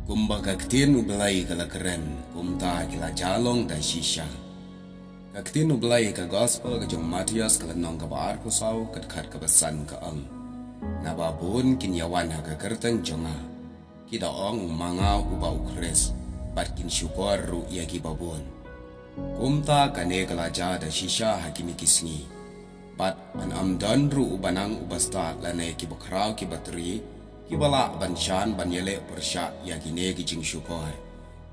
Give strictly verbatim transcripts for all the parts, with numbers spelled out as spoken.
Kumba ka ktien U Blei ka la kren, kumta ki la ja long da shisha. Ka ktien U Blei ka Gospel ka jong u Mathaios ka lynnong kaba arphew saw, ka dkhot kaba san ka ong: Naba bun kin ïawan ha ka kyrteng jong nga, ki da ong, ma nga uba u Khrist, bad kin shukor ruh ïa kiba bun. Kumta kane ka la ja da shisha ha kine ki sngi. Bad yn ym don ruh uba nang uba stad lane kiba khraw kiba tri, kiba lah ban shan ban ïaleh pyrshah ïa kine ki jingshukor.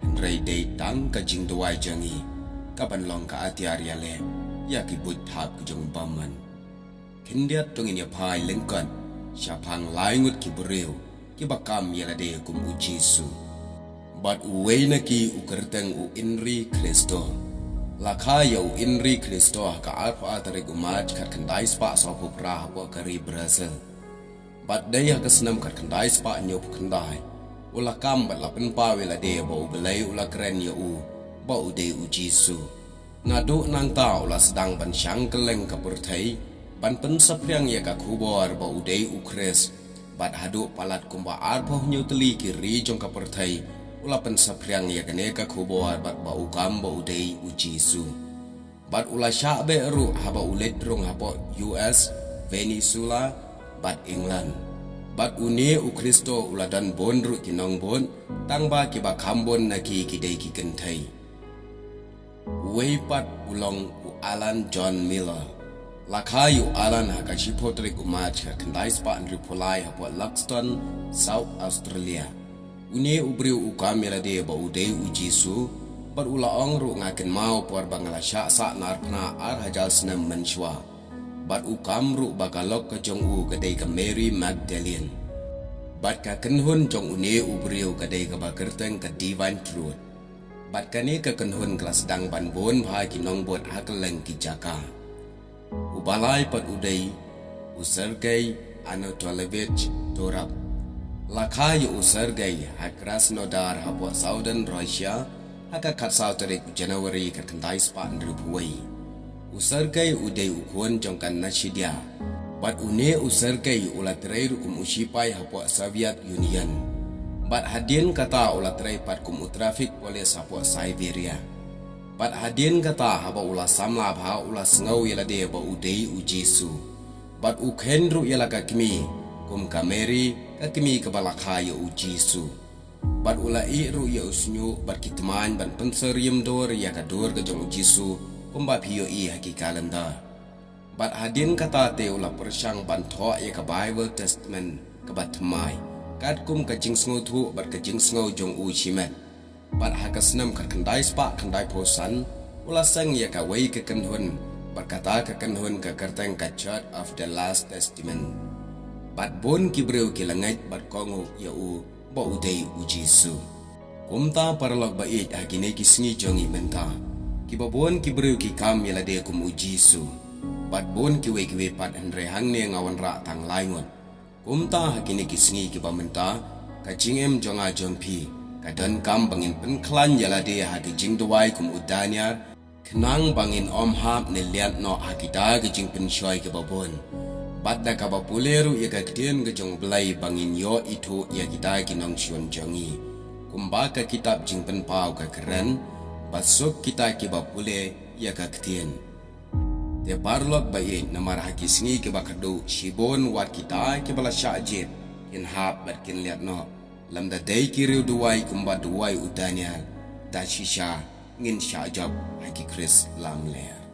Hynrei dei tang ka jingduwai jong ngi ka ban long ka atiar ïaleh ïa ki buit thap ki jong u bymman. Khyndiat to ngin ïa phai lyngkot shaphang lai ngut ki briew kiba kam ïa lade kum u Jisu. Bad uwei na ki u kyrteng u Inri Kristo. La kha ïa u Inri Kristo ha ka arphew ar tarik u March khatkhyndai spah sawphew phra hapoh ka ri Brazil. Bad dei ha ka snem khatkhyndai spah hynñiewphew khyndai u la kam bad la pynpaw ïa lade ba U Blei u la kren ïa u ba u dei u Jisu. Naduh nangta u la sdang ban shang kylleng ka pyrthei ban pynsaphriang ïa ka khubor ba u dei u Khrist. Bad haduh palat kumba arphew hynñiew tylli ki ri jong ka pyrthei u la pynsaphriang ïa kane ka khubor bad ba u kam ba u dei u Jisu. Bad u la shah beh ruh haba u leit rung hapoh U S, Venezuela bad England. Bad une u Kristo u la don bun ruh ki nongbud, tang ba kiba kham bun na ki ki dei ki kynthei. Uwei pat u long u Alan John Miller. La kha ïa u Alan ha ka shiphew tarik u March khatkhyndai spah hynriewphew lai hapoh Luxton, South Australia. Une u briew u kam ïa lade ba u dei u Jisu, bad u la ong ruh, nga kynmaw por ba nga la shah sahnarphna ar hajar snem mynshuwa. Bad u kam ruh ba ka lok ka jong u ka dei ka Mary Magdalene. Bad ka kynhun jong une u briew ka dei kaba kyrteng ka Divine Truth. Bad kane ka kynhun ka la sdang ban bun bha ki nongbud ha kylleng ki jaka. Uba lai pat u dei u Sergei Anatolievich Turov. La kha ïa u Sergei ha Krasnodar hapoh Southern Russia ha ka khatsaw tarik January khatkhyndai spah hynriewphew wei. U Sergei u dei u khun jong ka Nashidia. Bad une u Sergei u la trei ruh kum u shipai hapoh Soviet Union. Bad hadien kata u la trei pat kum u traffic police hapoh Siberia. Bad hadien kata haba u la samla bha u la sngew ïa lade ba u dei u Jisu. Bad u kheiñ ruh ïa la ka kmie kum ka Mary, ka kmie kaba la kha ïa u Jisu. Bad u la ïeh ruh ïa u shñiuh bad ki tmaiñ ban pynsyriem dur ïa ka dur ka jong u Jisu kumba phi ïohi ha ki kalendar. Bad hadien kata te u la pyrshang ban thoh ïa ka Bible Testament kaba thymmai katkum ka jingsngewthuh bad ka jingsngew jong u shimet. Bad ha ka snem khatkhyndai spah khyndaiphew san u la seng ïa kawei ka kynhun, bad kata ka kynhun ka kyrteng ka Church of the Last Testament. Bad bun ki briew ki la ngeit bad kohnguh ïa u ba u dei u Jisu. Kumta paralok ba ïeit, ha kine ki sngi jong ngi mynta, kiba bun ki briew ki kam ïa lade kum u Jisu. Bad bun kiwei kiwei pat, hynrei hangne nga wanrah tang lai ngut. Kumta ha kine ki sngi kiba mynta, ka jingim jong nga jong phi ka donkam ba ngin pynkhlaiñ ïa lade ha ki jingduwai kum u Daniel, khnang ba ngin ym hap ne liat noh ha kita ki jingpynshoi kiba bun. Bad da kaba pule ruh ïa ka ktien ka jong U Blei ba ngin ïoh ithuh ïa kita ki nongshun jong ngi. Kumba ka kitab Jingpynpaw ka kren, ba suk kita kiba pule ïa ka ktien. Te paralok ba ïeit, namar ha ki sngi kiba khadduh shibun wat kita kiba la shah jied kin hap bad kin liat noh. Lymda dei ki riewduwai kumba duwai u Daniel, da shisha ngin shah jop ha ki Khrist lamler.